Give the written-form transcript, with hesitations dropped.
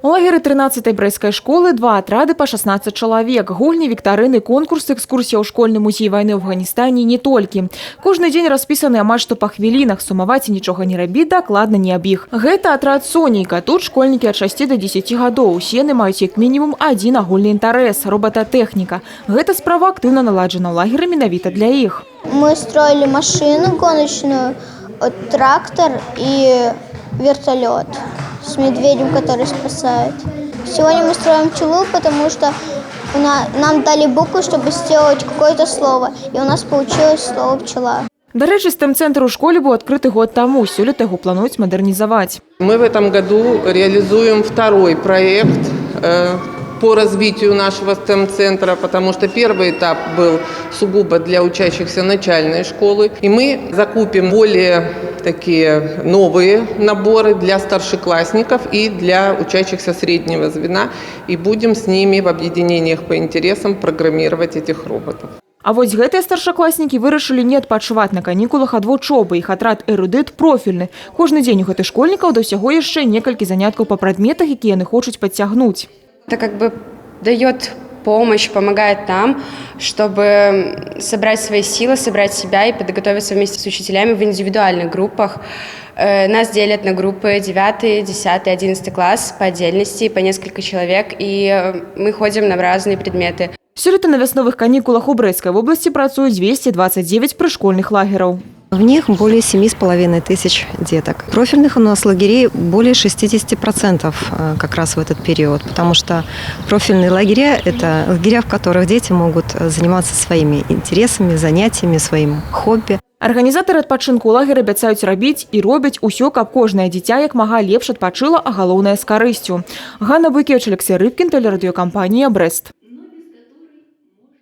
У лагеры 13-й брэсцкай школы два атрады па 16 чалавек. Гульні, віктарыны, конкурсы, экскурсія ў школьны музей вайны ў Афганістане і не толькі. Кожны дзень распісаны амаль што па хвілінах, сумаваць і нічога не рабіць дакладна не аб іх. Гэта атрад «Сонейка». Тут школьнікі ад 6 до 10 гадоў. Усе яны маюць як мінімум адзін агульны інтарэс – роботатэхніка. Гэта справа актыўна наладжана ў лагеры менавіта для іх. Мы строили машину гоночную, трактор и вертолет с медведем, который спасает. Сегодня мы строим пчелу, потому что нам дали букву, чтобы сделать какое-то слово, и у нас получилось слово «пчела». Дарэчы, STEM-цэнтр у школе быў адкрыты год таму. Сёлета яго плануюць мадэрнізаваць. Мы в этом году реализуем второй проект по развитию нашего STEM-центра, потому что первый этап был сугубо для учащихся начальной школы. И мы закупим более такие новые наборы для старшеклассников и для учащихся среднего звена. И будем с ними в объединениях по интересам программировать этих роботов. А вось гэтыя старшакласнікі вырашылі не адпачываць на канікулах ад вучобы. Іх атрад «Эрудыт» профільны. Кожны дзень у гэтых школьнікаў да ўсяго яшчэ некалькі заняткаў па прадметах, якія яны хочуць падцягнуць. Это как бы дает помощь, помогает нам, чтобы собрать свои силы, собрать себя и подготовиться вместе с учителями в индивидуальных группах. Нас делят на группы 9, 10, 11 класс по отдельности, по несколько человек, и мы ходим на разные предметы. Сёлета на вясновых канікулах у Брэсцкай вобласці працуюць 229 прышкольных лагераў. В них более 7,5 тысяч деток. Профильных у нас лагерей более 60% как раз в этот период, потому что профильные лагеря – это лагеря, в которых дети могут заниматься своими интересами, занятиями, своим хобби. Арганізатары адпачынку ў лагеры абяцаюць рабіць і робяць усё, каб кожнае дзіця як мага лепш адпачыла, а галоўнае, з карысцю. Ганна Быкевич, Алексей Рыбкін, тэлерадыёкампанія «Брэст».